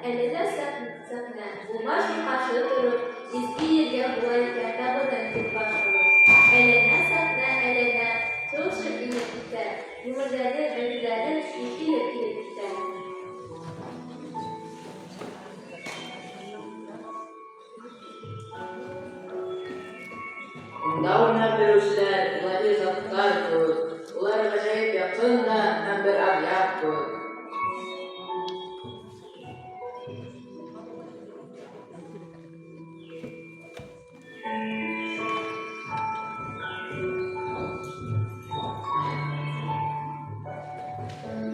Әйләнә сәхнә, булмас ни каршы торып, Изге җиргә була икән тәгъзыйм дип баш орып. Әйләнә сәхнә, әйләнә, шау-шу иңеп китә, Күңелләре, бәгырьләре изгелек килеп китә. Монда уйнап йөрүчеләр илаһи затлар кебек, улар гаҗәеп якын да һәм бер аръяк кебек.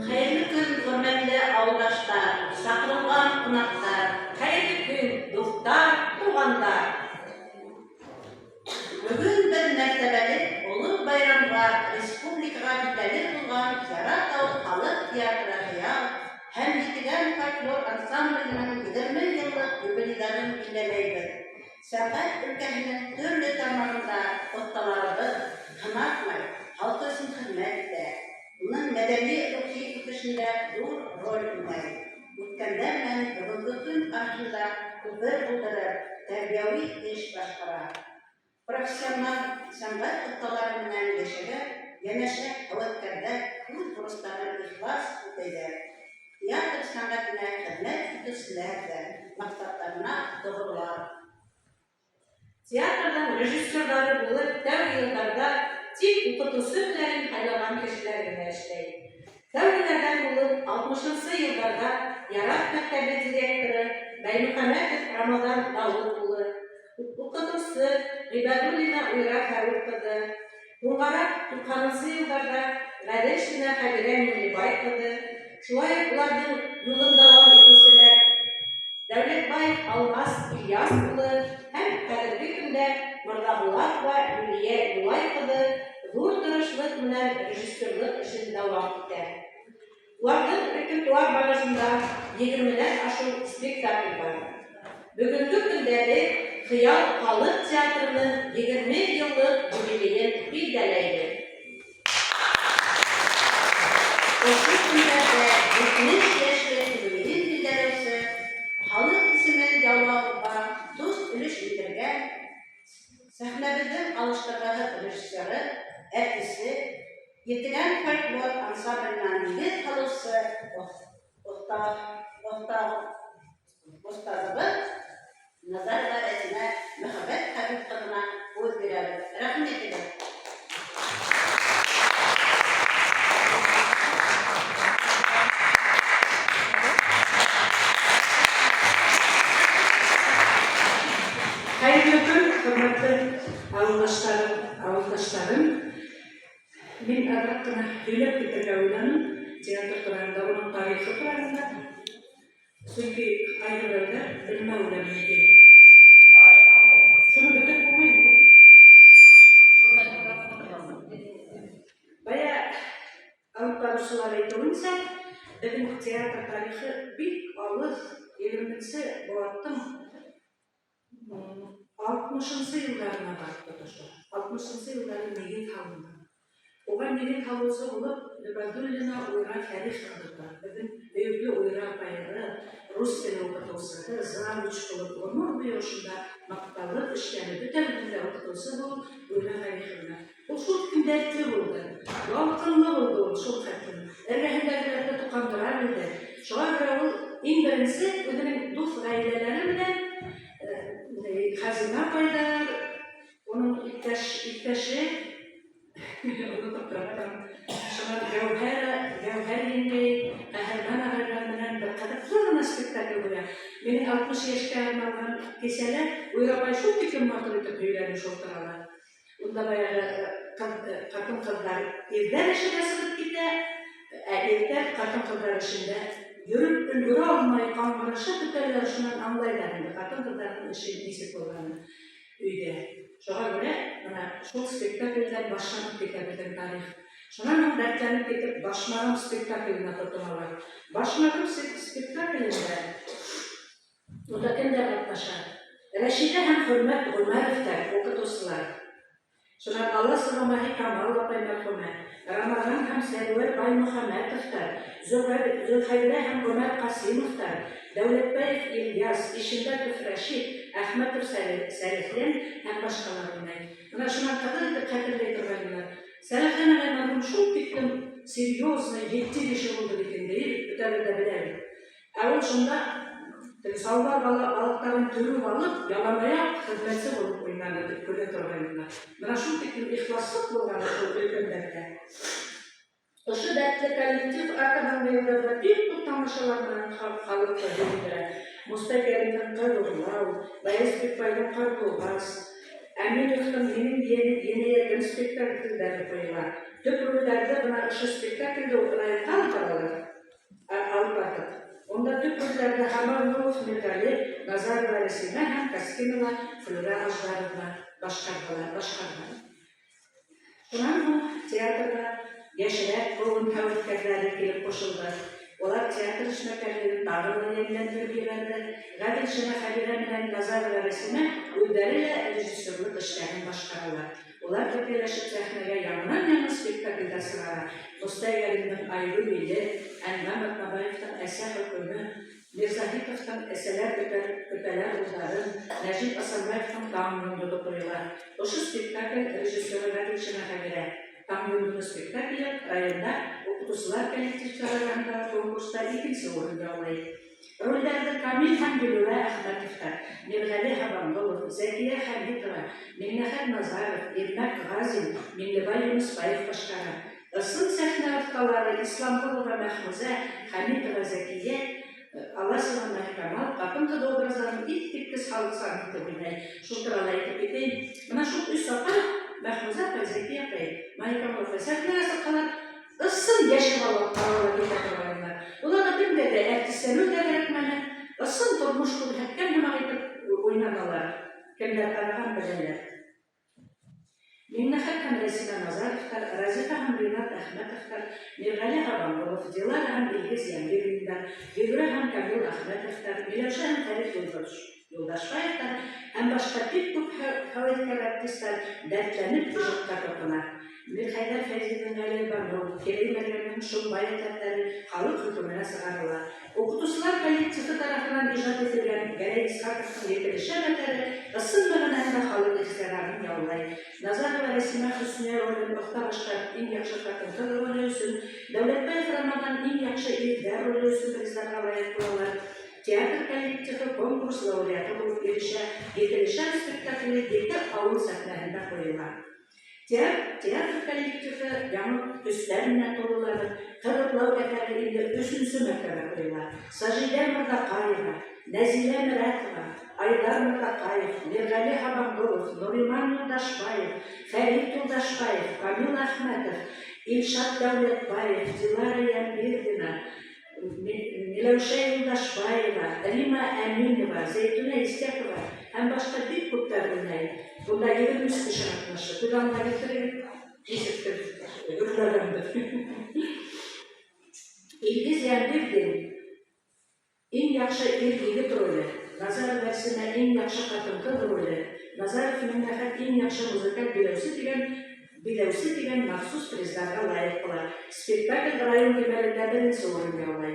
Хәерле көн, хөрмәтле авылдашлар, чакырылган кунаклар! Хәерле көн, дуслар, туганнар! Бүген бер мәртәбәле олуг байрамга республикага билгеле булган Яратау халык театры Хыял һәм Җитегән фольклор ансамбленең 20 еллык юбилейларын билгеләйбез. Сәнгать өлкәһенең төрле тармагында осталарыбыз сынатмый, халкы өчен хезмәт итә, уның мәдәни-рухи үсешендә зур роль уйный, үткәннәр белән бүгенге көн арасында күпер булдырып, тәрбияви эш башкара. Профессиональ сәнгать осталары белән яшәгә янәшә һәвәскәрләр үз бурычларын ихлас үтәйләр. Театр сәнгатенә хезмәт итүчеләр дә максатларына тугрылар. Театрның режиссерлары булып тәүге елларда тик укытучы һөнәрен һайлаган кешеләр генә эшләй. Тәүгеләрдән булып алтмышынчы елларда Ярак мәктәбе директоры Баймөхәммәтов Рамазан Даут улы, укытучы Гыйбадуллина Уйра Фәрук кызы, һуңгарак туксанынчы елларда Гаделшина Хәбирә Миңлебай кызы, шулай ук уларның юлын дәвам итүчеләр, Дәүләтбаев Алмаз Ильяс улы һәм хәзерге көндә Морзабулатова Юлия Юлай кызы зур тырышлык менән режиссерлык эшен дәвам итә. Уларның репертуар багажында егермедән ашу спектакль бар. Бүгенге көндә без Хыял халык театрының 20 еллык юбилеен билгәләйбез. Ошо көннәрдә 70 яшьлек юбилеен билгеләүче, халык исемен яулауга зур өлеш индергән, сәхнәбезнең алыштыргысыз режиссеры, әртисе, Етегән фольклор ансамбленә нигез салучы оста, оста, остазыбыз Назарова Рәсимә Мөхәммәт Хәбиб кызына үз бирәбез. Рәхим итегез. Хәерле көн, хөрмәтле авылдашларым, авылдашларым. Мин азрак кына һөйләп китәргә уйладым театр турында, уның тарихы турында. Чөнки кайберәүләр белмәве дә мөмкин. Шуны бетереп булмыймы? Бая алып баручылар әйтүенчә, безнең театр тарихы бик алыс, егерменче быуаттың Алтмышынчы елларына барып тоташа. Алтмышынчы еллары нигез һалынган. Уга нигез һалучы булып Гобәйдуллина Уйра Фәрих кызы тора. Безнең бөекле Уйра апаебыз, рус теле укытучысы, завуч булып гомер буе шунда макталып эшләде. Бөтәбезнең дә укытучы булып Уйра Фәриховна. Ул шул тиклем дәртле булды, ялкынлы булды ул шул хәтлем. Эргәһендәгеләрне токандыра белде. Шуңа күрә ул иң беренче үзенең дус гаиләләре белән Хәзинә апайлар, уның иптәш, иптәше, онытып торам, шуннан Гәүһәр, Гәүһәр еңгәй, Каһарман агайлар белән бер кызыклы гына спектакль куя. Минем 60 яшькә арналган кичәдә Уйра апай шул тиклем матур итеп һөйләде шул турала. Унда баягы хатын-кызлар ирләр эшенә чыгып китә, ә ирләр хатын-кызлар эшендә йөреп өлгерә алмый, каңгырышып бетәләр, шуннан аңлайлар инде хатын-кызларның эше ничек булганын өйдә. Шуңа күрә менә шул спектакльдән башланып китә безнең тарих. Шуннан соң дәртләнеп китеп Башмагым спектакленә тотыналар. Башмагым спектаклендә Монда кемнәр катнаша? Рәшидә һәм Хөрмәт Гомәровтар, укытучылар. Шуннан Алласова Маһикамал апай мәрхүмә, Рамазан һәм Сәрүәр Баймөхәмәтовтар, Зөлхәбирә һәм Гомәр Ҡасимовтар, Дәүләтбаев Ильяс, Ишембәтов Рәшит, Әхмәтов Сәлихлән һәм башҡалар уйнай. Бына шунан ҡыҙыҡ итеп хәтерләй торғайнылар. Сәләхлән ағай мәрхүм шул тиклем серьезный, етди кеше булды бит инде, бөтәбеҙ ҙә беләбеҙ. Ә ул шунда теге салбар балаҡтарын төрөп алып, яланаяҡ хеҙмәтсе булып уйнаны тип көлә торғайнылар. Бына шул тиклем ихласлыҡ булған шул өлкәндәрҙә. Ошо дәртле коллектив артабанғы йылдарҙа бик күп тамашалар менән халыҡты һөйөндөрә. Мостай Кәримдең Ҡыҙ урлау, Гаяз Бикбайҙың Ҡартуғас, Әминевтың Минең енәйәтем спектаклдәре ҡуйыла. Төп ролдәрҙе бына ошо спектаклде үк районға алып баралар, алып барҙыҡ. Унда төп ролдәрҙе Һаманғолов Мирғәле, Назарова Рәсимә һәм Каскинова Флүрә Аждаровна башҡарҙылар, башҡарды. Шунан һуң театрға йәшерәк быуын һәүәҫкәрҙәре килеп ҡушылды. Улар театр эшмәкәрлеген тағы ла йәнләндереп ебәрҙе. Гаделшина Хәбирә менән Назарова Рәсимә үзләре лә режиссерлык эшләрен башҡаралар. Улар бергәләшеп сәхнәгә яңынан-яңы спектакльдәр сығара. Мостай Кәримдең Айгөл иле, Әнғәм Атнабаевтың Әсә хөкөмө, Мирзаһитовтың Әсәләр көтәр, көтәләр улдарын, Нәжип Асанбаевтың Таң йондоҙо ҡуйыла. Ошо спектакль режиссеры Гаделшина Хәбирә. Таң йондоҙо спектакле районда уҡытыусылар коллективтары араһындагы конкурста икенсе урын яулай. Ролдәрҙе Камил һәм Гөлүрә Әхмәтовтар, Мирғәле Һабанғолов, Зәкиә Хәмитова, Миңнәхәт Назаров, Ирмәк Ғазин, Миңлебай Юнысбаев башҡара. Ысын сәхнә оҫталары Исламғолова Мәхмүзә, Хәмитова Зәкиә, Аласова Маһикамал ҡатын-ҡыҙ образдарын иҫкиткес халыҡсан итеп уйнай. Шул турала әйтеп китәйем. Бына шул өс апай, Мәхмүзә апай, Зәкиә апай, Маһикамал апай сәхнәгә сыҡһалар, ысын йәшел алала китә торғайнылар. Уларға кемгә дә әртисләнеү ҙә кәрәкмәне. Ысын тормош күрһәткән һымаҡ итеп уйнаналар. Кемдәр ҡараған, беләләр. Миңнәхәт һәм Рәсимә Назаровтар, Разифа һәм Ринат Әхмәтовтар, Мирғәле Һабанғолов, Дилара һәм Илгиз Янбирлиндар, Гөлүрә һәм Камил Әхмәтовтар, Миләүшә һәм Фәрит Юлдашбаевтар һәм башҡа бик күп һәүәҫкәр артисттар дәртләнеп ижадҡа тотона. Мирхәйҙәр Фәйзиҙең Ғәлилбаныу, Кирәй Мәрйәмнең Шомбай әҫәрҙәре халыҡ хөкөмөнә сығарыла. Уҡытыусылар коллективы тарафынан ижад ителгән Гәрәй Исхаковтың Етелешәм әҫәре ысын мәғәнәһендә халык ихтирамын яулай. Назарова Рәсимә Хөсния ролен оҫта башҡарып Иң яҡшы хатын-ҡыҙ роле өсөн, Дәүләтбаев Рамаҙан Иң яҡшы ирҙәр роле өсөн призларга лаек булалар. Театр коллективы конкурс лауреаты булып ирешә, Етелешәм спектакле ете авыл сәхнәһендә куела. Театр коллективы яңы төсләр менән тулыланып, Кыр утлау әсәре инде өченче мәртәбә куела. Саҗидә Мордакаева, Нәзилә Мөрәтова, Айдар Мордакаев, Миргали Һабанғолов, Нуриман Юлдашбаев, Фәрит Юлдашбаев, Камил Әхмәтов, Илшат Дәүләтбаев, Дилара Ямбирдина, Миләүшә Юлдашбаева, Рима Әминева, Зәйтүнә Истәкова һәм башка бик күптәр уйнай. Бында 23 кеше катнаша. Күҙ алдына килтерегеҙ, нисектер гөрләгәндер. Илгиз Янбирдин иң яҡшы ир-егет роле, Назаров Рәсимә иң яҡшы ҡатын-ҡыҙ роле, Назаров Миңнәхәт иң яҡшы музыкаль биләүсе дигән Биләүсе дигән махсус призларга лаек була. Спектакль район кимәлендә беренче урын яулый.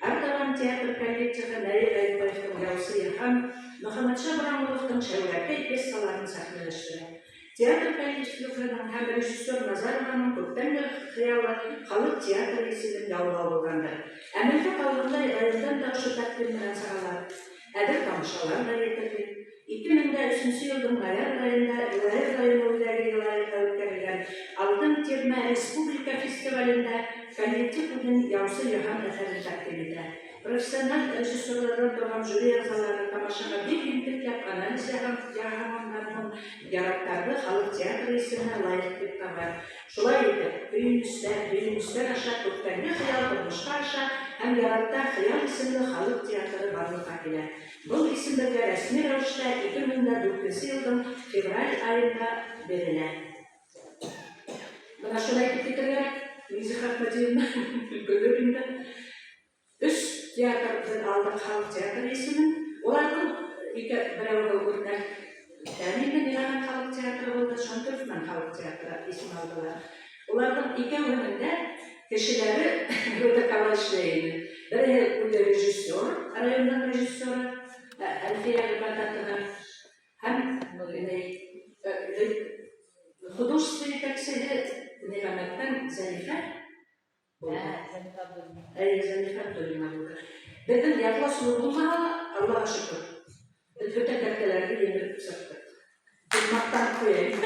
Артабан театр коллективы Наил Гаипбаевның Яусы Илһам, Мөхәммәтша Бораңгуловның Шәүрәкәй пьесаларын сәхнәләштерә. Театр коллективының һәм режиссер Назарованың күптәнге хыялы халык театры исемен яулау булгандыр. Әмәлгә калгандай, райондан да ошо тәкъдим белән чыгалар. Әзер тамашалар да җитәрлек. 2003 нче елның ноябрь аенда Йолаер районы үзәге Йолаерда үткәрелгән Алтын тирмә республика фестивалендә коллектив үзенең Яусы Йоһан әсәрен тәкъдим итә. Профессиональ режиссерлардан торган жюри әгъзалары тамашага бик ентекләп анализ яһаганнан һуң Яраттарды халык театры исеменә лаек дип таба. Шулай итеп, көенечләр, һөенечләр аша күптәнге хыял тормышка аша һәм Яратта Хыял исемле халык театры барлыкка килә. Был исем беҙгә рәсми рәүештә 2004 нче елдың февраль аенда бирелә. Бына шуны әйтеп китергә кәрәк, Миңзиһа Әхмәдиевна көлер инде. Өс театр беҙ алдыҡ халыҡ театры исемен. Уларҙың ике берәүе үрнәк Тәминде Ниғәмәт халыҡ театры булды, Шонтөркмән халыҡ театры исем алдылар. Уларҙың икәүһенең дә кешеләре ВДК-ла эшләй ине. Береһе үҙе режиссер, райондың режиссеры, Әлфиә Ғибәдәтова һәм художество етәксеһе Ниғәмәттең Зәлифә булды. Әйе, Зәлифә Абдуллина булды. Беҙҙең яҡласыу булмаһа ла, Аллаға шөкөр, беҙ бөтә кәртәләрҙе емереп сыҡтыҡ. Тип маҡтанып ҡуяйым.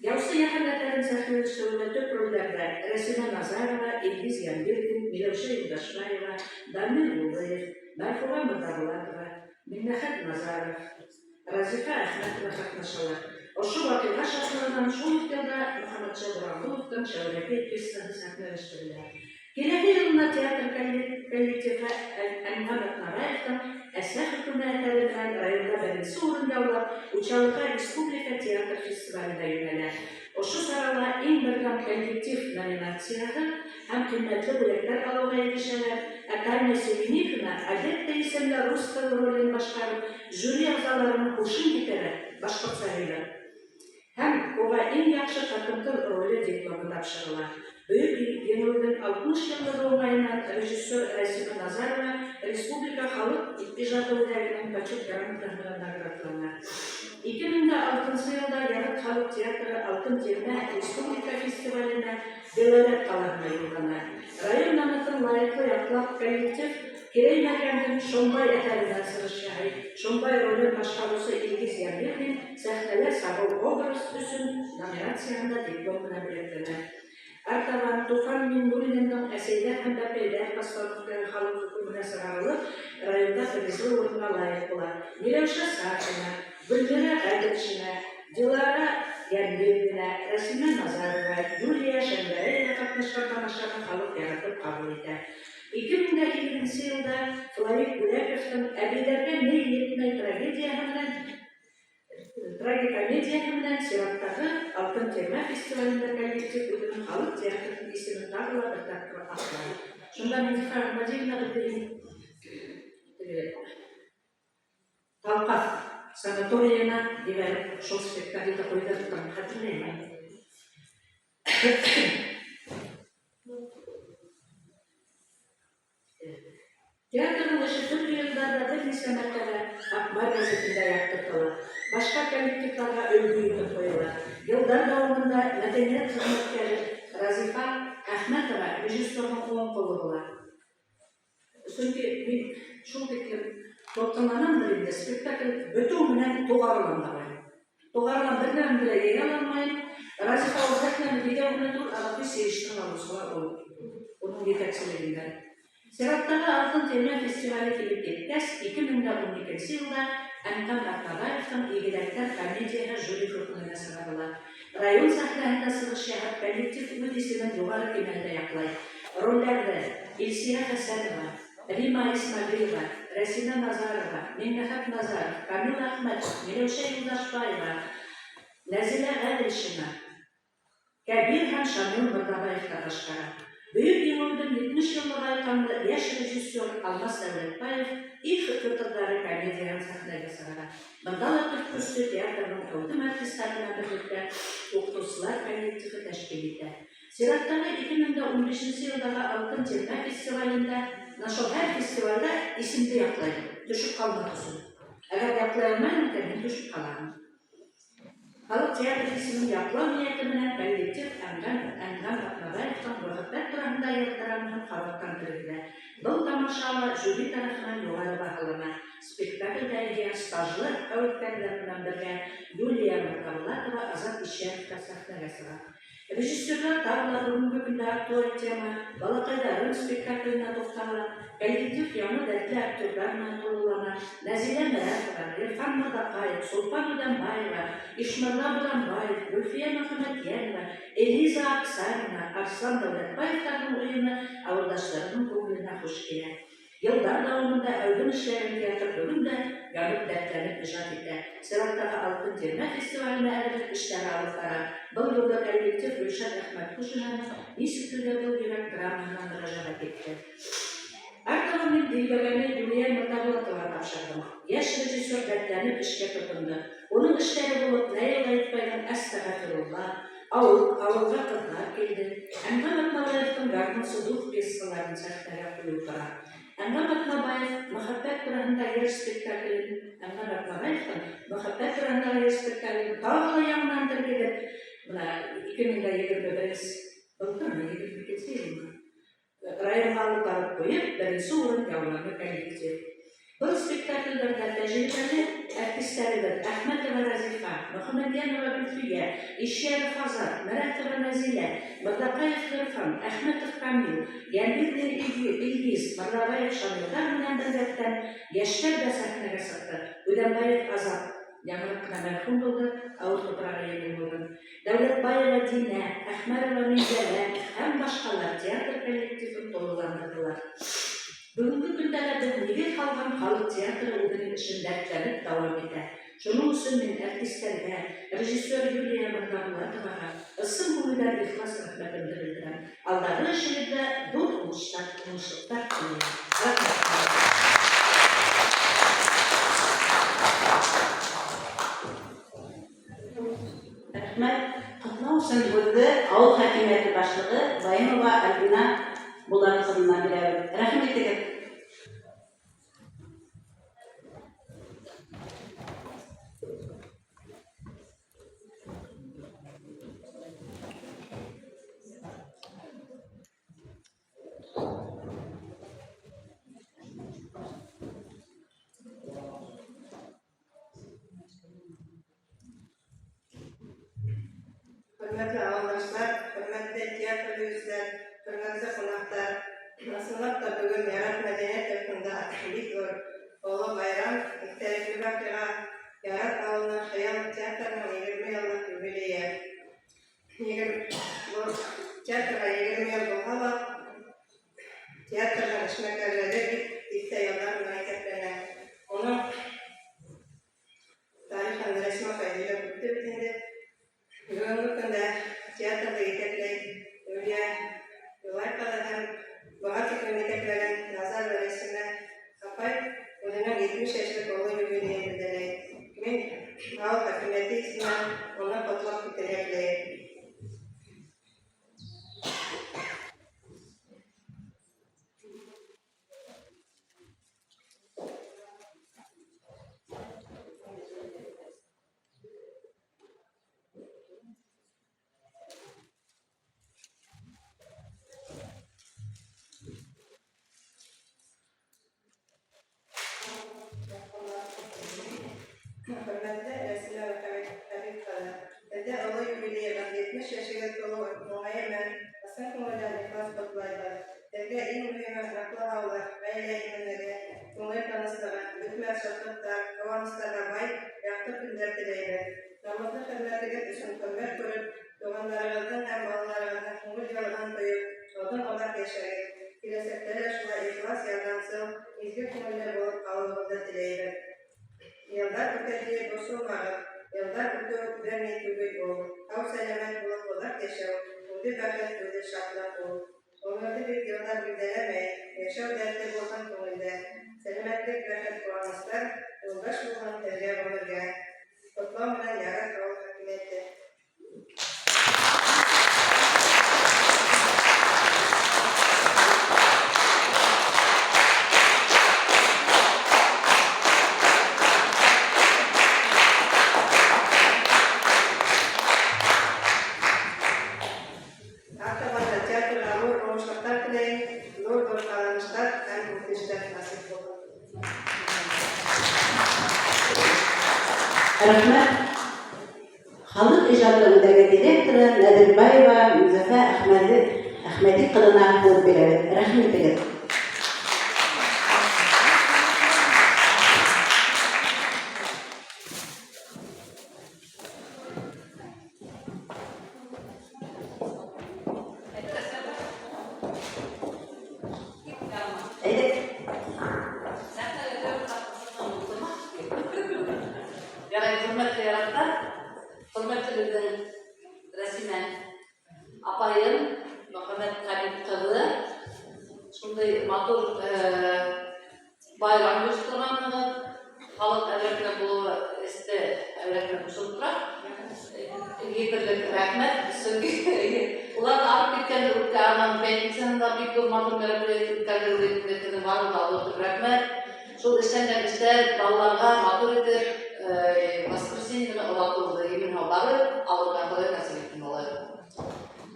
Яусы Йәһән әҫәрен сәхнәләштереүҙә төп ролдәрҙә Рәсимә Назарова, Илгиз Янбирҙин, Миләүшә Юлдашбаева, Дамир Юлдыев, Мәрфуға Мырҙабулатова, Миңнәхәт Назаров, Разифа Әхмәтова ҡатнашалар. Ошо ваҡиға шартлығынан шул уҡ йылда Мөхәммәтша Буранҡоловтың Шәүрәкәй пьесаһы сәхнәләштерелә. Киләһе йылына театр коллективы Әнғәм Атнабаевтың Әсә хөкөмө әҫәре менән районда беренсе урын яулап, Учалыға республика театр фестиваленә йүнәлә. Ошо сарала Иң берҙәм коллектив номинацияһы һәм ҡиммәтле бүләктәр алыуға ирешәләр, ә Таня Семенихина Одетта исемле рус кызы ролен башҡарып, жюри ағзаларының һушын китерә, башҡортса һөйләп. Һәм уға Иң яҡшы ҡатын-ҡыҙ роле дипломы тапшырыла. Бөек Еңеүҙең 60 йыллығы уңайынан режиссер Рәсимә Назарова республика халык ижады үҙәгенең Почет грамотаһы менән наградлана. 2006 нчы елда Ярык халык театры Алтын тирмә республика фестиваленә Белорет ҡалаһына юллана. Район намыҫын лайыҡлы яҡлап, коллектив Кирәй Мәргәндең Шомбай әҫәреннән сығыш яһый. Шомбай ролен башҡарыусы Илгиз Янбирҙин сәхнәлә сағыу образ өсөн номинацияһында диплом менән бүләкләнә. Артабан Туфан Миңнуллиндың Әсәйҙәр һәм бәпәйҙәр постановкаһы халыҡ хөкөмөнә сығарылып, районда призлы урынға лайыҡ була. Миләүшә Сафина, Гөлмирә Ғәделшина, Дилара Йәнбирҙина, Рәсимә Назарова, Юлия Шәңгәрәева ҡатнашҡан тамашаны халыҡ яратып ҡабул итә. 2008 нче йылда Флорид Бүләковтың Әбейҙәргә ни етмәй трагедияһы менән трагикомедияһы менән сираттағы Алтын тирмә фестивалендә коллектив үзенең халык театрының исемен тағы ла бер тапҡыр аҡлай. Шунда Минзифа Гыймадиевна беҙҙе теге Талҡаҫ санаторийына ебәреп шул спектаклде ҡуйҙырттым, хәтерләйем. Театрның эше төрле елларда бер нисә мәртәбә Акбар гәзитендә яктыртыла, башка коллективларга өлгө итеп куела. Еллар дәвамында мәдәният хезмәткәре Разифа Әхмәтова режиссерның уң кулы була. Сөнки мин шул тиклем дулкынланамдыр инде, спектакль бетү менән тугарылам да куям. Тугарылам, бер нәмә дә йыя алмыйм. Разифа ул сәхнәне бизәү генә түгел, ә бит сыештырып алучылар ул, уның җитәкчелегендә. Чираттагы Алтын тирмә фестивале килеп еткәч, 2012 нче елда Әнкам Атнабаевтың Игезәкләр комедияһе жюри хөкеменә чыгарыла. Район сәхнәһендә чыгыш яһап, коллектив үз исемен югары кимәлдә яклай. Рольләрне Илсөя Хәсәнова, Рима Исмәгыйлова, Рәсимә Назарова, Миңнәхәт Назаров, Камил Әхмәтов, Миләүшә Юлдашбаева, Нәзилә Гаделшина, Кәбир һәм Шамил Мырҙабаевтар башҡара. Бөек Еңеүҙең 70 еллыгы айҡанлы йәш режиссер Алмас Дәүләтбаев Их, Петрдары комедияһын сәхнәгә сығара. Бында ла төп көсте театрның әүҙем артисттары менән берлектә укытыусылар коллективы тәшкил итә. Сираттагы 2015 нче елдагы Алтын тирмә фестивалендә, менә шул һәр фестивальдә исемде яклыйм, төшеп калмас өчен. Әгәр яклый алмыйм икән, мин төшеп калам. Халык театры исемен яклау нияте белән коллектив Әнгам Әнгам Атнабаевтың Мәхәббәт турасында йыр драмаһын халыктан тергезә. Был тамаша ла жюри тарафынан югары баһалана. Спектакльдә Илья стажлы әүәткәрләр белән бергә Юлия Мырзабулатова, Азат Ишәев та сәхнәгә чыга. Режиссерлар тагы да бүгенге көндә актуаль тема, Балакайларым спектакленә туктала. Коллектив яңа дәртле актерлар белән тулылана, Нәзилә Мәрәпова, Ғирфан Мырҙаҡаев, Сулпан Үҙәнбаева, Ишмырҙа Буранбаев, Гөлфиә Мөхәммәтйәнова, Элиза Аксарина, Арслан Дәүләтбаевтарның уены авылдашларының күңеленә хуш килә. Еллар дәвамында әүдем эшләгән театр бүген дә янып-дәртләнеп иҗат итә. Чираттагы Алтын тирмә фестиваленә әзерлек эшләре алып бара. Был юлы коллектив Гөлшат Әхмәтхуҗинаның Ничек түзә был йөрәк драмаһына мөрәҗәгать итте. Артабан мин дилбегәне Юлия Мырҙабулатоваға тапшырҙым. Йәш режиссер дәртләнеп эшкә тотондо. Уның эштәре булып Наил Ғәйетбайҙың Әстәғәфирулла, Ауыл, Ауылға ҡыҙҙар килде, Әнғәм Аҙнабаевтың Гармунсы дуҫ пьесаларын сәхнәгә ҡуйыу тора. Әнғәм Аҙнабаев Мөхәббәт тураһында йыр спектаклен Әнғәм Аҙнабаевтың Мөхәббәт тураһындагы йыр спектаклен тағы ла яңынан тергеҙеп, бына 2021 былтырмы, 22 йылмы, районға алып барып ҡуйып, беренсе урын яуланы коллектив. Был спектаклдәрҙә тәжрибәле әртистәребеҙ Әхмәтова Рәзифа, Мөхәммәтйәнова Гөлфиә, Ишйәров Азат, Мәрәтова Нәзилә, Мырҙаҡаев Ғирфан, Әхмәтов Камил, Йәнбирҙин Илгиз, Мырҙабаев Шамилдар менән беррәттән йәштәр ҙә сәхнәгә сыҡты. Үҙәнбаев Азат, яңыраҡ ҡына мәрхүм булды, ауыр тупрағы еңел булһын. Дәүләтбаева Динә, Әхмәрова Минзәлә һәм башҡалар театр коллективын тулыландырҙылар. Бөгөнгө көндә лә беҙ нигеҙ һалған халыҡ театры үҙенең эшен дәртләнеп дауам итә. Шуның өсөн мин әртистәргә, режиссер Юлия Мырҙабулатоваға ысын күңелдән ихлас рәхмәтемде белдерәм. Алдағы эшегеҙҙә ҙур уңыштар, уңышлыҡтар теләйем. Рәхмәт. Рәхмәт. Ҡотлау өсөн һүҙҙе ауыл хакимиәте башлығы Баимова Альбина Булат ҡыҙына бирәбеҙ. Рәхим итегеҙ. Хөрмәтле авылдашлар, хөрмәтле театр һөючеләр, хөрмәтле ҡунаҡтар! Ысынлап та бөгөн Ярат мәҙәниәт йортонда бик ҙур оло байрам, иҫтәлекле ваҡиға, Ярат ауылының Хыял театрының 20 йыллыҡ юбилейы. Был театрға 20 йыл булһа ла, театрҙың эшмәкәрлеге бик тиҫтә йылдар менән иҫәпләнә. Уның тарихын Рәсимә апай һөйләп үтте бит инде. Бөгөнгө көндә театрҙы етәкләй Юлия Юлай ҡыҙы һәм быға тиклем етәкләгән Назарова Рәсимә апай үҙенең 70 йәшлек оло юбилейын билдәләй. Мин ауыл хакимиәте исеменән уны ҡотлап китергә теләйем. Хөрмәтле Рәсимә Хәбиб кызы, Һеҙҙе оло юбилейығыҙ, 70 йәшегеҙ тулыу уңайы менән ысын күңелдән ихлас ҡотлайбыҙ. Һеҙгә иң мөһиме ныҡлы һаулыҡ, ғаилә именлеге, күңел тыныслығы, бөтмәҫ шатлыҡтар, ҡыуаныстарға бай яҡты көндәр теләйбеҙ. Намыҫлы хеҙмәтегеҙ өсөн хөрмәт күреп, туғандарығыҙҙың һәм балаларығыҙҙың күңел йылыһын тоеп, озын-оҙаҡ йәшәгеҙ. Киләсәктә лә шулай ихлас, ярҙамсыл, изге күңелле булып ҡалыуығыҙҙы теләйбеҙ. Йылдар үтә тиеп борсолмағыҙ, йылдар үтеү бер ни түгел ул. Һау-сәләмәт булып оҙаҡ йәшәү, үҙе бәхет, үҙе шатлыҡ ул. Ғүмерҙе бит йылдар билдәләмәй, йәшәү дәрте булһын күңелдә. Сәләмәтлек, бәхет, ҡыуаныстар юлдаш булһын һеҙгә ғүмергә. Ҡотлау менән Ярат авыл хакимиәте. Артабан да театрга зур уңышлыктар теләйм, зур-зур казанышлар һәм үсешләр насыйп булсын. Рәхмәт. Халык иҗаты үзәге директоры Нәдербаева Мирзәфә Әхмәде Әхмәди кызына һүз бирәбез. Рәхим итегез. Әйдә. Ярай, хөрмәтле яраттар, хөрмәтле беҙҙең Рәсимә апайым, Мөхәммәт Хәбиб ҡыҙы. Шундай Районының пятницаһында бик ҙур матур мероприятие үткәрҙегеҙ инде, һеҙҙең барығыҙға ҙур итеп рәхмәт. Шул эшләнгән эштәр балаларға матур итеп воскресенье көнө оҙатылды. Имен һау барып алырға Хоҙай насип итһен алай.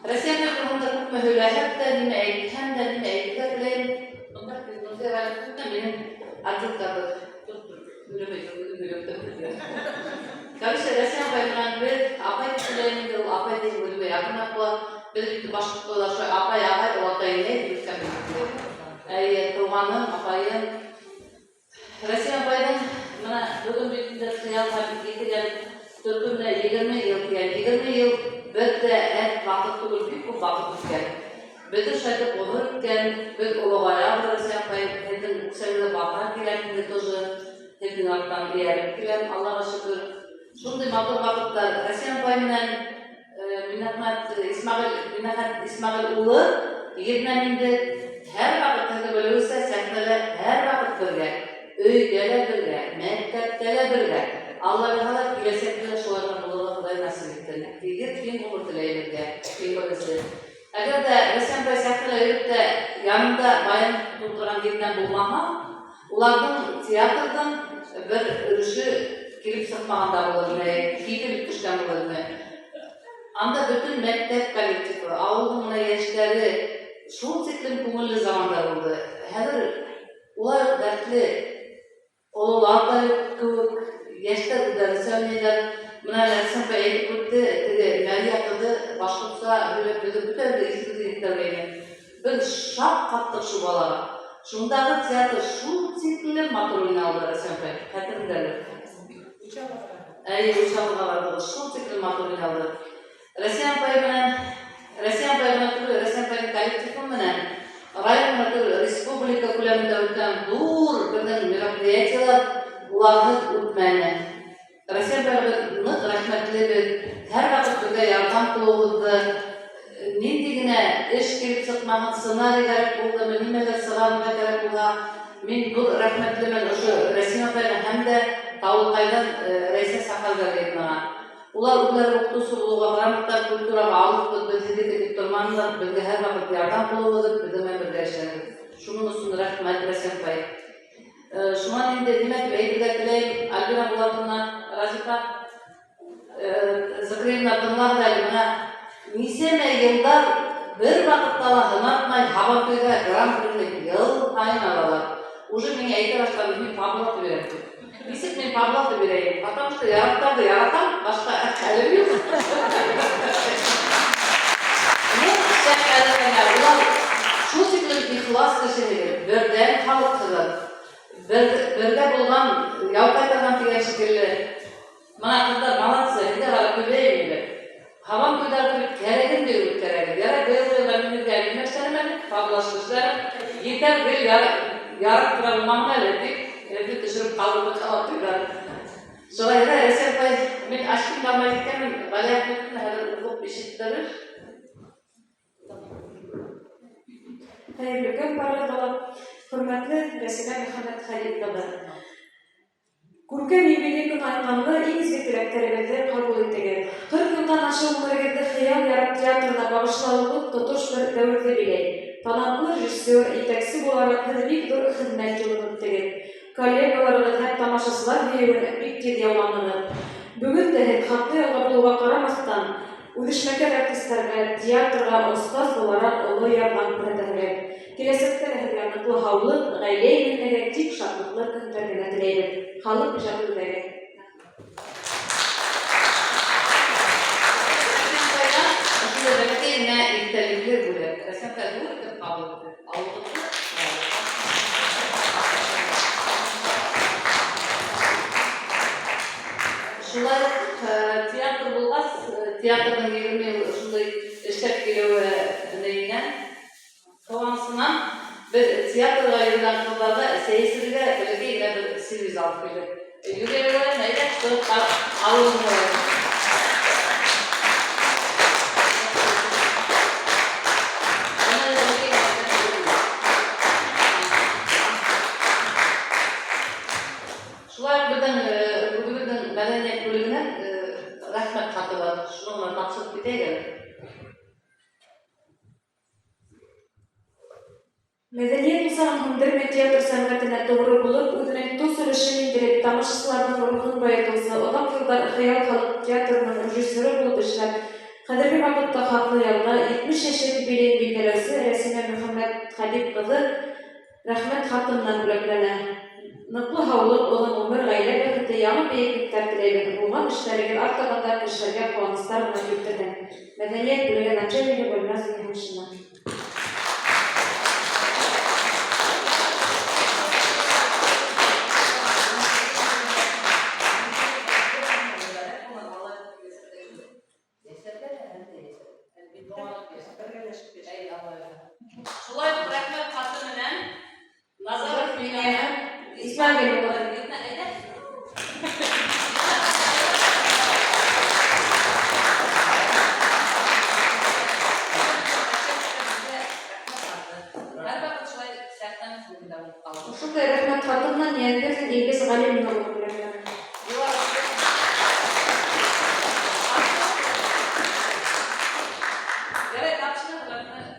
Рәсәй тураһында күпме һөйләһәм дә, нимә әйтһәм дә, нимә әйтергә теләйем. Бында минең отделкабыҙ. Короче, Рәсәй апай менән беҙ апай тип теләйем инде, ул апай тип үҙемә яҡыныраҡ була. Беҙ бит башҡортлар шулай апай, ағай, олатай, инәй тип үҫкәнбеҙ. Әйе, туғаным, апайым. Рәсәй апайҙың бына бөгөн бит инде Хыял һәм Етегән төркөмөнә 20 йыл тигән. 20 йыл бер ҙә әҙ ваҡыт түгел, бик күп ваҡыт үткән. Беҙҙе шулайтып ғүмер иткән, беҙ олоғаябыҙ, Рәсәй апай, һеҙҙең үксәгеҙҙә баҫа киләм инде тоже, һеҙҙең арттан эйәреп киләм, Аллаға шөкөр. Шундай матур ваҡыттар. Рәсәй апай менән Минәхмәт Исмәғил, Минәхәт Исмәғил улы еҙнәм инде һәр ваҡыт, һеҙҙең белеүегеҙсә, сәхнәлә һәр ваҡыт бергә, өйҙә лә бергә, мәктәптә лә бергә. Алла бирһә лә, киләсәктә лә шулай ғына булырға Хоҙай насип итһен. Тигеҙ киң ғүмер теләйем һеҙгә, иң беренсе. Әгәр ҙә Рәсәй апай сәхнәлә йөрөп тә янында баян тотоп торған еҙнәм булмаһа, уларҙың театрҙың бер өлөшө килеп сыҡмаған да булыр ине, кителеп төшкән булыр ине. Анда бөтөн мәктәп коллективы, ауылдың бына йәштәре, шул тиклем күңелле замандар булды. Хәҙер улай уҡ дәртле ололар ҙа юҡ кеүек, йәштәр үҙҙәренсә уйнайҙар. Бына Рәсәй апай әйтеп үтте, теге Мәрйә ҡыҙы башҡортса һөйләп беҙҙең бөтәбеҙ ҙә иҫебеҙгә еткергәйне. Беҙ шаҡ ҡаттыҡ шул балаға. Шундағы театр шул тиклем матур уйналды, Рәсәй апай, хәтереңдәлер. Әйе, Учалыға барҙыҡ, шул тиклем матур уйналды. Рәсәй апай менән, Рәсәй апай ғына түгел, Рәсәй апайҙың коллективы менән район ғына түгел, республика күләмендә үткән ҙур беҙҙең мероприятиелар уларһыҙ үтмәне. Рәсәй апайға беҙ ныҡ рәхмәтлебеҙ, һәр ваҡыт беҙгә ярҙам ҡулығыҙҙы, ниндәй генә эш килеп сыҡмаһын, сценарий кәрәк булдымы, нимәлер сығарырға кәрәк булһа, мин ҙур рәхмәтлемен ошо Рәсим апайға һәм дә Тауылҡайҙан Рәйсә Сәхәүгәлиевнаға. Улар үҙҙәре уҡытыусы булыуға ҡарамаҫтан культураға алыҫбыҙ, беҙ һеҙҙеке тип торманылар, беҙгә һәр ваҡыт ярҙам ҡулығыҙ, беҙҙең менән бергә эшләнегеҙ. Шуның өсөн рәхмәт, Рәсим апай. Шунан инде нимә тип әйтергә теләйем, Альбина Булатовна, Разифа Зыкриевна, тыңлағыҙ әле, бына нисәмә йылдар бер ваҡытта ла һынатмай Һабантуйҙа гран-прины йыл һайын алалар. Уже миңә әйтә башланы, мин поблатты бирәм тип. Нисек мин поблатты бирәйем? Потому что яраттарҙы яратам, башҡа хәлем юҡ. Ну, шәп әле, улар шул тиклем ихлас кешеһегеҙ, берҙәм халыҡһығыҙ. Бер, бергә булған яу ҡайтарған тигән шикелле. Бына ҡыҙҙар молодцы, һеҙгә барып һөйләйем инде. Һабантуйҙарҙы бит кәрәген биреп үткәрәгеҙ. Ярай, быйыл йылда мин һеҙгә нимә эшләнем әле? Паблашып эшләнем. Етәр гел ярап тора булмаһын әле, тип, һеҙҙе төшөрөп ҡалдырҙыҡ һабантуйҙар. Шулай ҙа, Рәсәй апай, мин очким бармай киткәнмен, Ғәлиә Әхмәтовна хәҙер уҡып ишеттерер. Хәйерле көн барығыҙға ла, хөрмәтле Рәсимә Мөхәммәтхәлил ҡыҙы. Күркәм юбилей көн айҡанлы иң изге теләктәребеҙҙе ҡабул итегеҙ. 40 йылдан ашыу ғүмерегеҙҙе Хыял ярат театрына бағышлауығыҙ тотош бер дәүерҙе биләй. Талантлы режиссер, етәксе булараҡ һеҙ бик ҙур хеҙмәт юлын үттегеҙ. Коллегаларығыҙ һәм тамашасылар һөйөүен бик тиҙ яуланығыҙ. Бөгөн дә һеҙ хаҡлы ялға булыуға ҡарамаҫтан, үҙешмәкәр артистарға, театрға остаз булараҡ оло ярҙам күрһәтәһегеҙ. Киләсәктә лә һеҙгә ныҡлы һаулыҡ, ғаилә именлеге, тик шатлыҡлы көндәр генә теләйбеҙ. Халыҡ ижады үҙәге. Ошондай бәләкәй генә иҫтәлекле бүләк. Рәсәй апай ҙур итеп ҡабул итте. Ауылдыҡы. Шулай уҡ театр булғас, театрҙың 20 йыл ошондай эшләп килеүе нейенән, ҡыуанысынан беҙ театрға йөрөгән ҡыҙҙарға сәй эсергә бәләкәй генә бер сервиз алып килдек. Юлия, әйҙә, сығып алығыҙ. Бына бәләкәй генә сервиз. Шулай уҡ беҙҙең үҙебеҙҙең мәҙәниәт бүлегенән рәхмәт хаты бар. Шуны ғына тапшырып китәйек әле. Мәҙәниәт усағын һүндермәй театр сәнғәтенә тоғро булып, үҙенең тос өлөшөн индереп, тамашасыларҙың рухын байытыусы, оҙаҡ йылдар Хыял халыҡ театрының режиссеры булып эшләп, хәҙерге ваҡытта хаҡлы ялда, 70 йәшлек юбилейын билдәләүсе Рәсимә Мөхәммәтхәбип ҡыҙы Рәхмәт хаты менән бүләкләнә. Ныҡлы һаулыҡ, оҙон ғүмер, ғаилә бәхете, яңы бейеклектәр теләйбеҙ. Булған эштәрегеҙ артабан да кешеләргә ҡыуаныстар ғына килтерһен. Мәҙәниәт бүлеге начальнигы Гөлназ Йыһаншина. Шулай уҡ рәхмәт хаты менән Назаров Минәмә Исмәгыйлова. Әйҙә. Һәрваҡыт шулай сәхнәнең түрендә булып ҡалыр. Ошондай рәхмәт хаты менән Йәнбирҙин Илгиз Ғәлимовна бүләкләнә. Ярай, тапшырып, рәхмәт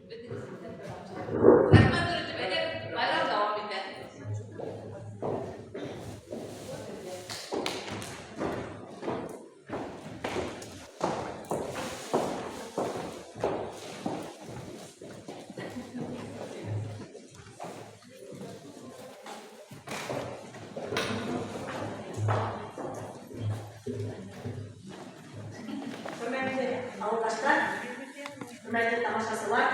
итеп, әйҙә, байрам дауам итә. Хөрмәтле ауылдаштар, хөрмәтле тамашасылар,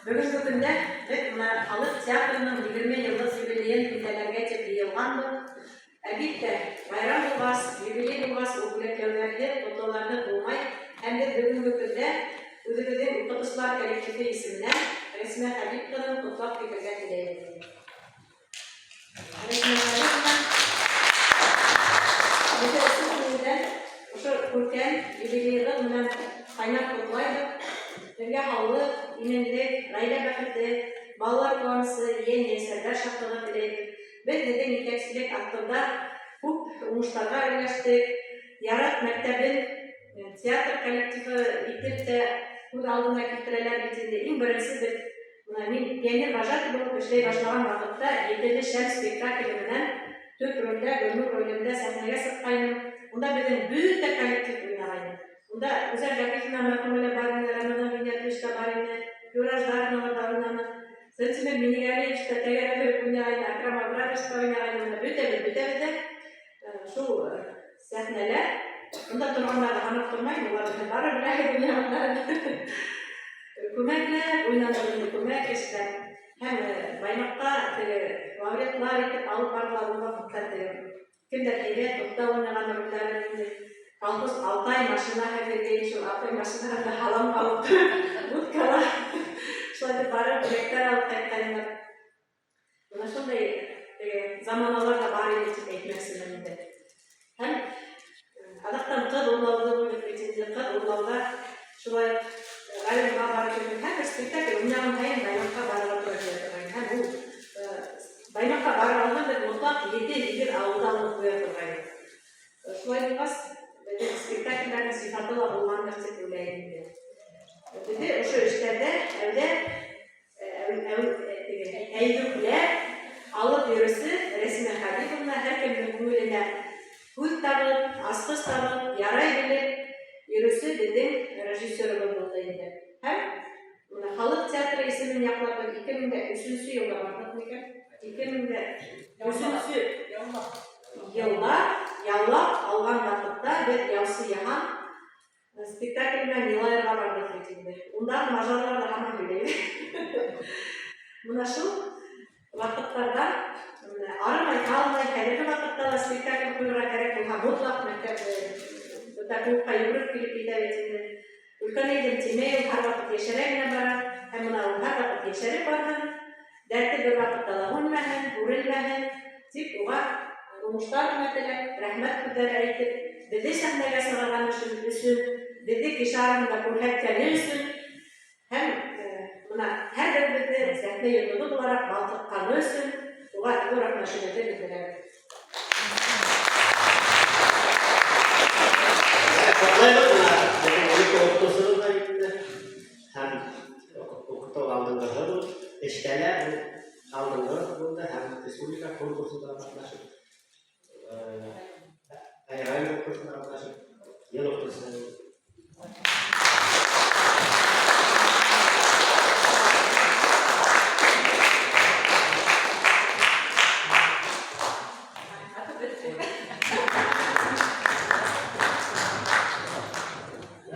бөгөнгө көндә беҙ бына халыҡ театрының 20 йыллыҡ юбилейын билдәләргә тип йыйылғанбыҙ. Әлбиттә, байрам булғас, юбилей булғас, ул бүләкләүҙәрҙе, ҡотлауҙарҙы булмай. Һәм беҙ бөгөнгө көндә үҙебеҙҙең уҡытыусылар коллективы исеменән Рәсимә Хәбип ҡыҙын ҡотлап китергә теләйбеҙ. Рәсимә Хәбиповна, бөтә ысын күңелдән ошо күркәм юбилейығыҙ менән ҡайнар ҡотлайбыҙ. Һеҙгә һаулыҡ, именлек, ғаилә бәхете, балалар ҡыуанысы, ейән-ейәнсәрҙәр шатлығы теләйбеҙ. Беҙ һеҙҙең етәкселек аҫтында күп уңыштарға өлгәштек. Ярат мәктәбен театр коллективы итеп тә күҙ алдына килтерәләр бит инде. Иң беренсе беҙ бына мин пионер вожатый булып эшләй башлаған ваҡытта Етеле шәм спектакле менән төп ролдә, Гөлнур ролендә сәхнәгә сыҡҡайным. Унда беҙҙең бөтә коллектив уйнағайны. Унда Гүзәл Ләтифовна мәрхүмә лә бар ине, Рамазан Ғиниятович та бар ине, Флюра Ждарнова да уйнаны. Сантимер Минегалиевич та тәгәрәп уйнағайны, Акрам Абрарович та уйнағайны. Бына бөтәбеҙ, бөтәбеҙ ҙә шул сәхнәлә. Унда торғандарҙы һанап тормайым, улар беҙҙе бары беләһегеҙ уйнағандарын. Күмәкләп уйнаныҡ инде, күмәк эшләп. Һәм Баймаҡта теге лауреатлар итеп алып барҙылар ул ваҡытта теге. Кемдер һәйбәт, оҫта уйнаған ролдәрен инде. Колхоз Алтай машинаһы биргәйне, шул Алтай машинаһында һалам алып, будкала шулай итеп барып, бүләктәр алып ҡайтҡайнылар. Бына шундай теге заманалар ҙа бар ине тип әйтмәксемен инде. Һәм аҙаҡтан ҡыҙ урлауҙы ҡуйҙыҡ бит инде. Ҡыҙ урлауҙа шулай уҡ районға барып йөрөнөк. Һәр бер спектакль уйнаған һайын Баймаҡҡа барырға тура килә торғайны. Һәм ул Баймаҡҡа барыр алдынан беҙ мотлаҡ ете-һигеҙ ауылда алып ҡуя торғайныҡ. Шулай булғас, беҙҙең спектаклдәрҙең сифаты ла булғандыр тип уйлайым инде. Беҙҙе ошо эштәрҙә әүҙә әйҙүкләп алып йөрөүсе Рәсимә Хәбиповна һәр кемдең күңеленә һүҙ табып, асҡыс табып, ярай белеп йөрөүсе беҙҙең режиссерыбыҙ булды инде. Һәм бына халыҡ театры исемен яҡлап беҙ 2003 йылда барҙыҡ микән? 2003 йылда яулап алған ваҡытта беҙ Яусы Яһан спектакль менән Юлайырға барҙыҡ бит инде. Ундағы мажаралар ҙа һаман һөйләйбеҙ. Бына шул ваҡыттарҙа арымай талмай, хәҙерге ваҡытта ла спектакль ҡуйырға кәрәк булһа, мотлаҡ мәктәп бында клубҡа йүгереп килеп китә бит инде. Өлкәнәйҙем тимәй, ул һәр ваҡыт йәшәрә генә бара, һәм бына ул һәр ваҡыт йәшәреп барһын, дәрте бер ваҡытта ла һүнмәһен, һүрелмәһен, тип уға уңыштар ғына теләп, рәхмәт һүҙҙәре әйтеп, беҙҙе сәхнәгә сығарған өсөн, беҙҙе кеше араһында күрһәткәне өсөн, һәм бына һәр беребеҙҙе сәхнә йондоҙо булараҡ балҡытҡаны өсөн уға ҙур рәхмәтебеҙҙе белдерәбеҙ. Ҡотлайбыҙ бына беҙҙең элекке уҡытыусыбыҙ ҙа бит инде. Һәм уҡытыу Эштә лә ул алдынғы булды һәм республика конкурсында ҡатнашып, район конкурсында ҡатнашып, йыл уҡытыусыһы булды.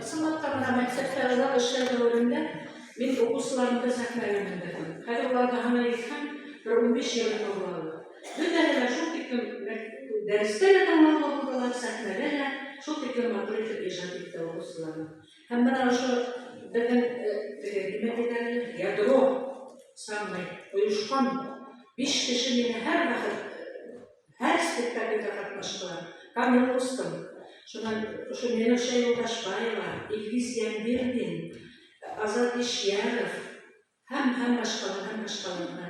Ысынлап та, бына мәктәптә оҙаҡ эшләү дәүерендә мин уҡыусыларымды сәхнәгә мендерҙем. Хәҙер уларҙы һанай китһәм, бер 15-20 булалыр. Бөтәһе лә шул тиклем дәрестә лә тыңлаулы булдылар, сәхнәдә лә шул тиклем матур итеп ижад итте уҡыусыларым. Һәм бына ошо беҙҙең теге нимә тиҙәр әле, ядро самый ойошҡан биш кеше мине һәр ваҡыт һәр спектаклдә ҡатнаштылар. Камил ҡустым, шунан ошо Миләүшә Юлдашбаева, Илгиз Йәнбирҙин, Азат Ишйәров һәм башҡалар, һәм башҡалар. Бына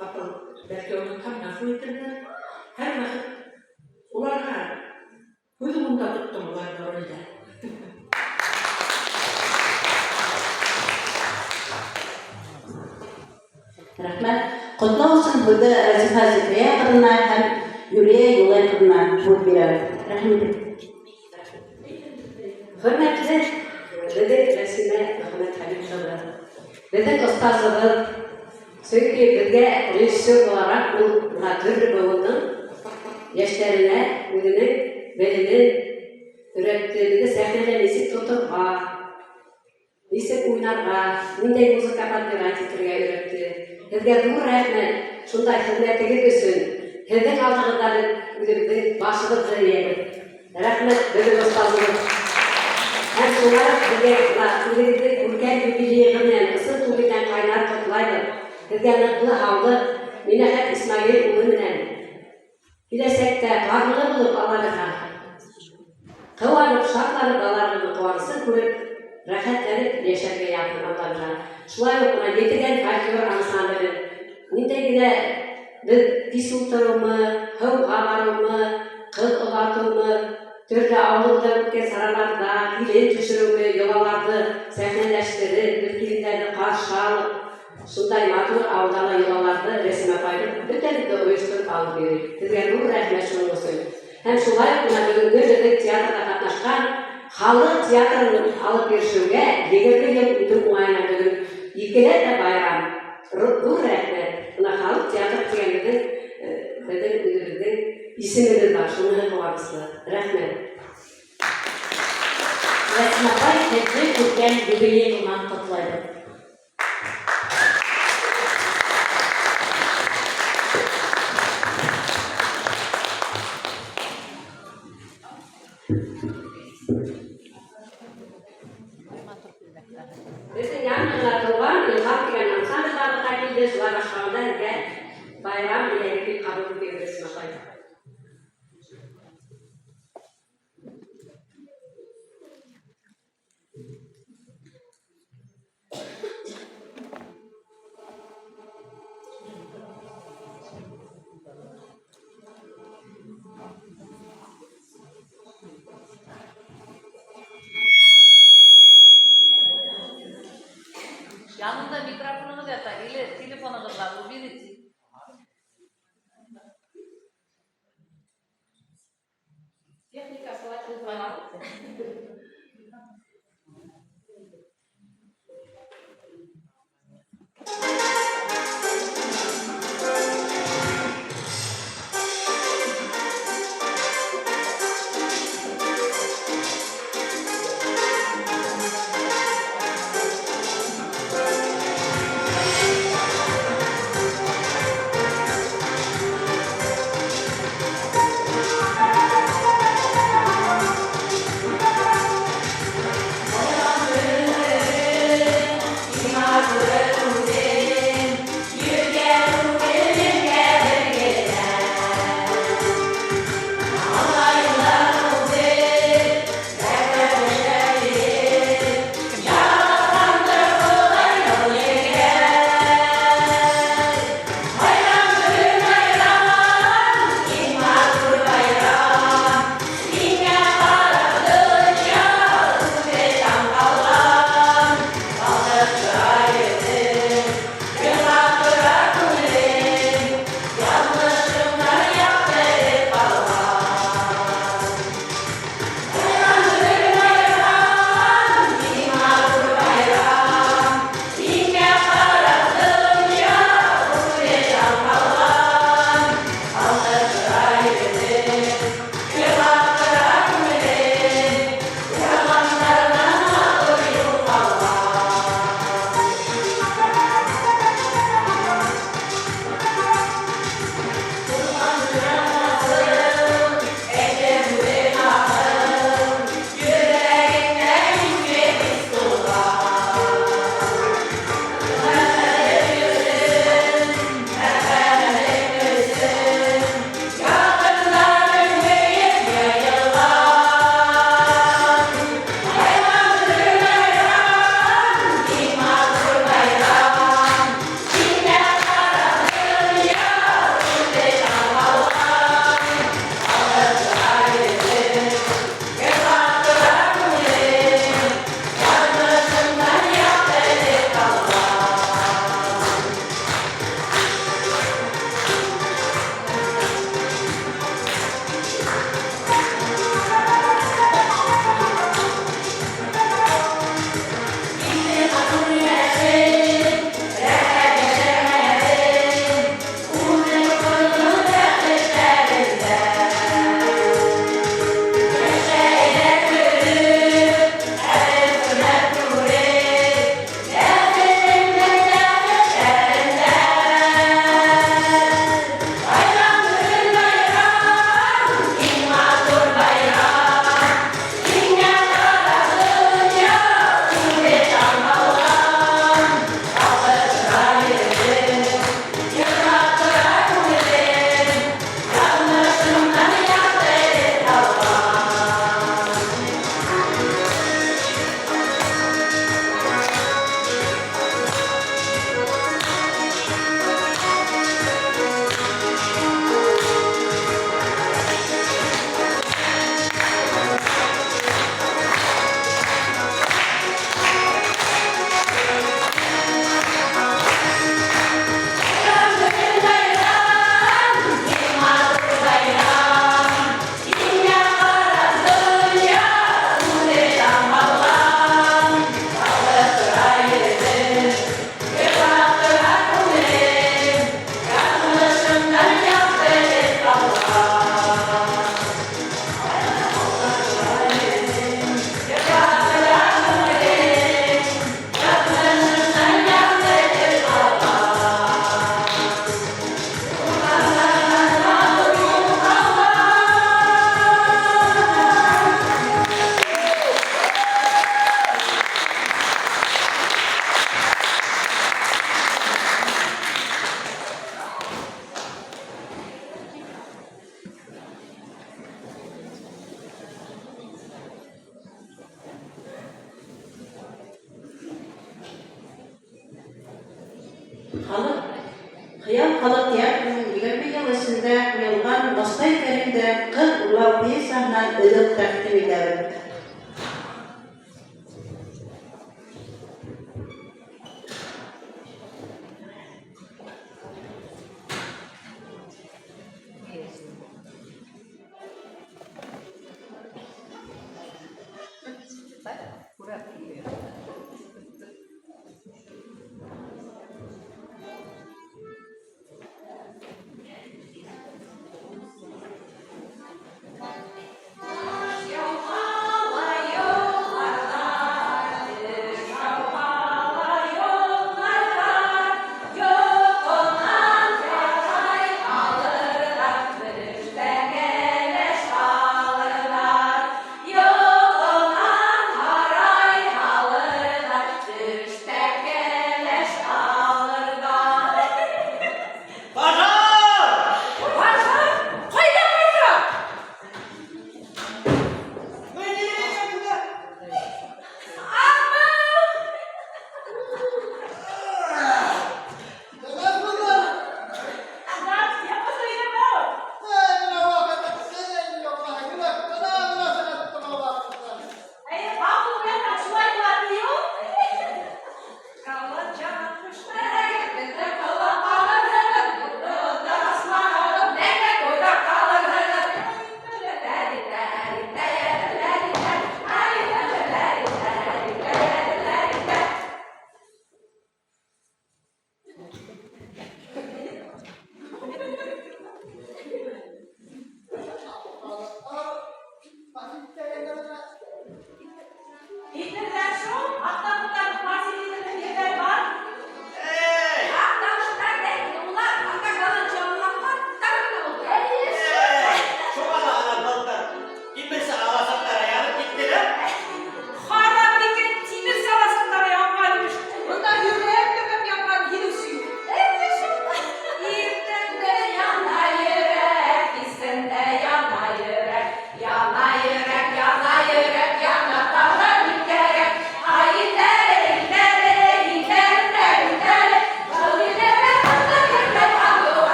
ҡапыл бәлки онотһам, ғәфү итерҙәр. Һәр ваҡыт уларға күҙ уңында тоттом уларҙы ролдә. Рәхмәт. Ҡотлау өсөн һүҙҙе Рәзифа Зөфрия ҡыҙына һәм Юлия Юлай ҡыҙына һүҙ бирәбеҙ. Рәхим итегеҙ. Хөрмәтле беҙҙең Рәсимә Мөхәммәтхәлим ҡыҙы, беҙҙең остазыбыҙ, сөнки беҙгә режиссер булараҡ ул бына төрлө быуындың йәштәренә үҙенең белемен өйрәтте, беҙҙе сәхнәлә нисек тоторға, нисек уйнарға, ниндәй музыка подбирать итергә өйрәтте. Һеҙгә ҙур рәхмәт шундай хеҙмәтегеҙ өсөн. Һеҙҙең алдығыҙҙа беҙ үҙебеҙҙең башыбыҙҙы эйәбеҙ. Рәхмәт, беҙҙең остазыбыҙ. Һәм шулай уҡ һеҙгә үҙегеҙҙең күркәм юбилейығыҙ менән ысын күңелдән ҡайнар ҡотлайбыҙ. Һеҙгә ныҡлы һаулыҡ, Минәхәт Исмәғил улы менән киләсәктә парлы булып аллабирһа, ҡыуанып, шатланып, балаларығыҙҙың ҡыуанысын күреп, рәхәтләнеп йәшәргә яҙһын аллабирһа. Шулай уҡ бына Етегән фольклор ансамбле, ниндәй генә беҙ кис ултырыумы, һыуға барыумы, ҡыҙ оҙатыумы, төрлө ауылда үткән сараларҙа килен төшөрөүме, йолаларҙы сәхнәләштереп, беҙ килендәрҙе ҡаршы алып, шундай матур ауылда ла йолаларҙы Рәсимә апайҙың бөтәбеҙҙе ойоштороп алып йөрөй. Һеҙгә ҙур рәхмәт шуның өсөн. Һәм шулай уҡ бына бөгөнгө беҙҙең театрҙа ҡатнашҡан халыҡ театрын алып йөрөшөүгә 20 йыл үтеү уңайынан бөгөн икеләтә байрам. Ҙур рәхмәт. Бына халыҡ театры тигән беҙҙең үҙебеҙҙең исемебеҙ бар, шуныһы ҡыуаныслы. Рәхмәт. Рәсимә апай, һеҙҙе күркәм юбилей менән ҡотлайбыҙ. Беҙҙең яңы ғына тыуған Илһам тигән ансамбль барлыҡҡа килде, шулар башҡарыуында һеҙгә байрам бүләге тип ҡабул итегеҙ, Рәсимә апай. Янында микрофонығыҙ ята или телефонығыҙ бар, уберите. Техника шулай куллана. Халык Хыял халык театрының 20 ел эсендә куелган Мостай Кәримдән Кыз урлау пьесаһыннан өзек тәкъдим итәбез.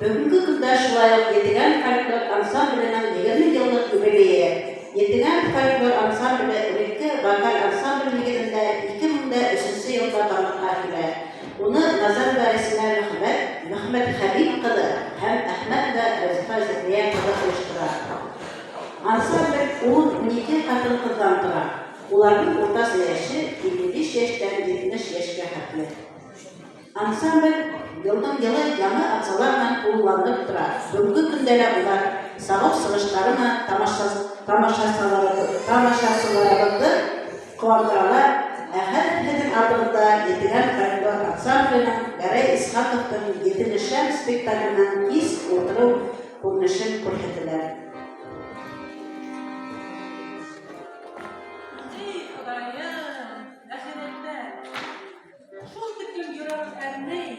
Бөгөнгө көндә шулай уҡ Етегән фольклор ансамбленең 20 йыллыҡ юбилейы. Етегән фольклор ансамбле элекке вокаль ансамбль нигеҙендә 2003 йылда барлыҡҡа килә. Уны Назарова Рәсимә Мөхәммәт Мөхәммәтхәбип ҡыҙы һәм Әхмәтова Рәзифа Зөһриә ҡыҙы ойоштора. Ансамбль ун-12 ҡатын-ҡыҙҙан тора. Уларҙың уртаса йәше 55 йәштән 70 йәшкә хәтле. Ансамбль йылдың-йылы яңы ағзалар менән тулыланып тора. Бөгөнгө көндә лә улар сағыу сығыштары менән тамашасыларыбыҙҙы ҡыуандыралар. Ә хәҙер һеҙҙең алдығыҙҙа Етегән фольклор ансамбленең Гәрәй Исхаҡовтың Етелешәм спектакленән кис ултырыу күренешен күрһәтәләр. Эй, Хоҙайым, әхирәттә шул тиклем йөрәгем әрней.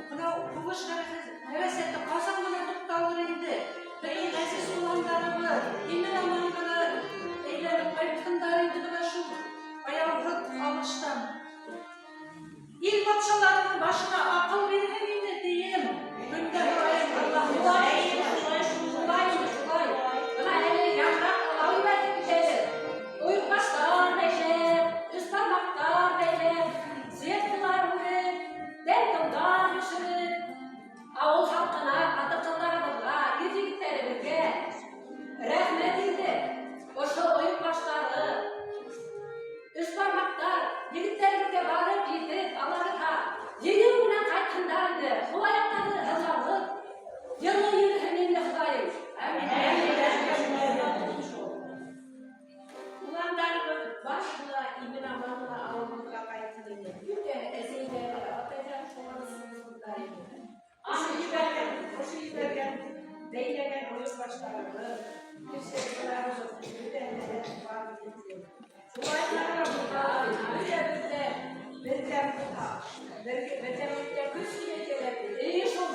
Бынау һуғыш хәрәсәте ҡасан ғына туҡталыр инде? Беҙҙең ғәзиз уландарыбыҙ имен-аман ғына әйләнеп ҡайтһындар инде бына шул аяуһыҙ алыштан. Ил батшаларының башына аҡыл бирһен инде тием. Көндә һорайым Аллаһтан. Шулай, шулай, шулай. Бына әле яңыраҡ ылау ебәрҙек бит әле. Ойоҡбаштар бәйләп, өсбармаҡтар бәйләп, сеткалар үреп, тәм-томдар бешереп, ауыл халҡына, ҡатын-ҡыҙҙарыбыҙға, ир-егеттәребеҙгә рәхмәт инде. Ошо ойоҡбаштары, өсбармаҡтар егеттәребеҙгә барып етеп, аларға еңеү менән ҡайтһындар инде. Ҡул-аяҡтары һыҙланып, йылы йөрөһөн инде Хоҙайым. Әмин. Уландарыбыҙ баш була, имен-аман ғына ауылыбыҙға ҡайтһын ине. Бөтә әсәйҙәре, атайҙары ҡыуанысыбыҙҙар ине. Ошо ебәргән, бәйләгән ойоҡбаштарыбыҙ, сеткаларыбыҙ бөтәһенә лә барып етһен. Шулай бөтәбеҙ ҙә берҙәм булһаҡ, берҙәмлектә көс тип әйтәләр бит. Эйе шул.